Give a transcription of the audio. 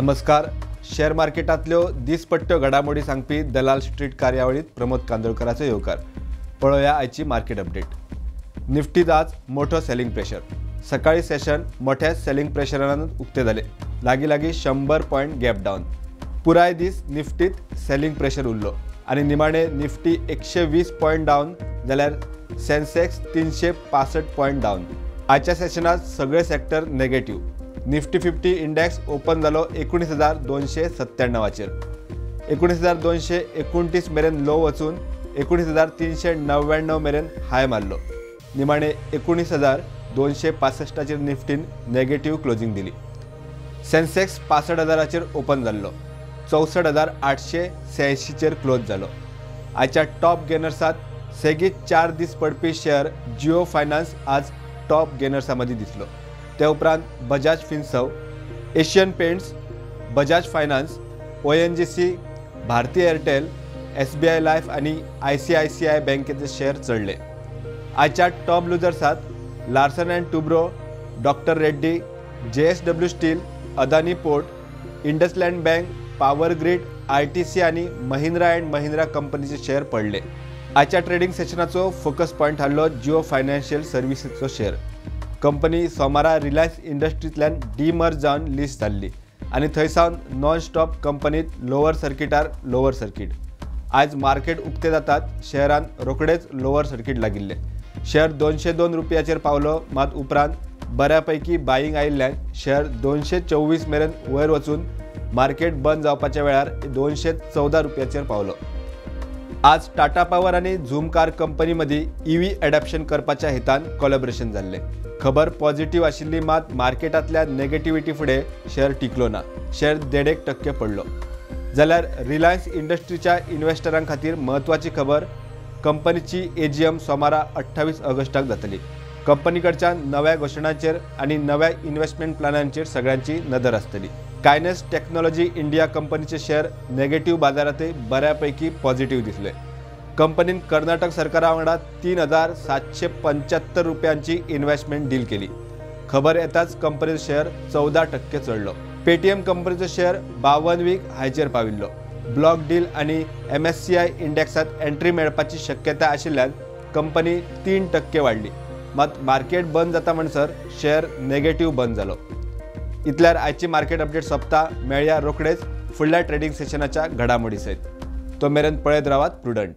नमस्कार. शेअर मार्केटांतल्यो दिसपट्ट्यो घडामोडी सांगपी दलाल स्ट्रीट कार्यावळीत प्रमोद कांदोळकराचो येवकार. पळोवया आयची मार्केट अपडेट. निफ्टीत आज मोठो सेलिंग प्रेशर. सकाळी सेशन मोठ्या सेलिंग प्रेशरान उक्ते जाले. लागीं लागीं 100 पॉयंट गॅप डावन. पुराय दीस निफ्टीत सेलिंग प्रेशर उरलो आनी निमाणे निफ्टी 120 पॉयंट डावन जाल्यार सेन्सेक्स 365 पॉयंट डावन. आयच्या सेशनात सगळे sector negative. Nifty 50 index open जालो 19,297चेर. 19,229 मेरेन लो वचून 19,399 मेरेन हाय मारलो. निमाणे 19,265चेर निफ्टीन नेगेटिव्ह क्लोजिंग दिली. सेन्सेक्स 65,000चेर ओपन जाल्लो, 64,886चेर क्लोज जालो. आयच्या टॉप गेनर्सात सेगीत 4 दीस पडपी शेअर जिओ फायनान्स आज टॉप गेनर्सां मदीं दिसलो. ते उपरांत Bajaj Finserv, Asian Paints, Bajaj Finance, ONGC, Bharti Airtel, SBI Life आनी ICICI बँकेचे शेअर चडले. आयच्या top लुजर्सात Larsen and Toubro, doctor Reddy, JSW Steel, Adani Port, IndusInd Bank, Power Grid, ITC आनी महिंद्रा अँड महिंद्रा कंपनीचे शेअर पडले. आयच्या ट्रेडिंग सेशनाचो फोकस पॉयंट थारलो Jio financial सर्विसीसचो share. Company सोमारा रिलायन्स इंडस्ट्रींतल्यान डीमर्ज जावन लिस्ट जाल्ली आनी थंय सावन नॉन स्टॉप कंपनीत लोअर सर्किटार लोअर सर्किट. आयज मार्केट उक्ते जातात शेअरान रोखडेच लोअर सर्किट लागिल्ले. शेअर 202 रुपयाचेर पावलो, मात उपरांत बऱ्यापैकी बायिंग आयिल्ल्यान शेअर 224 मेरेन वयर वचून मार्केट बंद जावपाच्या वेळार 214 रुपयाचेर पावलो. आज टाटा पावर आनी झूम कार कंपनी मदीं ईव्ही एडॉप्शन करपाच्या हेतान कोलॅबोरेशन जाल्लें. खबर पॉझिटिव्ह आशिल्ली, मात मार्केटांतल्या नेगेटिव्हिटी फुडें शेअर टिकलो ना. शेअर 1.5% पडलो. जाल्यार रिलायन्स इंडस्ट्रीच्या इन्व्हेस्टरां खातीर म्हत्वाची खबर, कंपनीची एजीएम सोमारा 28 ऑगस्टाक जातली. कंपनी कडच्यान नव्या घोशणांचेर आनी नव्या इन्व्हेस्टमेंट प्लॅनांचेर सगळ्यांची नदर आसतली. कायनेस टेक्नॉलॉजी इंडिया कंपनीचे शेअर नेगेटिव्ह बाजारातय बऱ्यापैकी पॉझिटिव्ह दिसले. कंपनीन कर्नाटक सरकारा वांगडा 3,775 रुपयांची इन्व्हेस्टमेंट डील केली. खबर येताच कंपनीचो शेअर 14% चडलो. पेटीएम कंपनीचो शेअर 52 वीक हायचेर पाविल्लो. ब्लॉक डील आनी MSCI इंडेक्सात एंट्री मेळपाची शक्यता आशिल्ल्यान कंपनी 3% वाडली. मात मार्केट बंद जाता म्हणसर शेअर नेगेटिव्ह बंद जालो. इतल्यार आयची मार्केट अपडेट सोंपता. मेळया रोखडेच फुडल्या ट्रेडिंग सेशनाच्या घडामोडी सयत. तो मेरेन पळयत रावात प्रुडंट.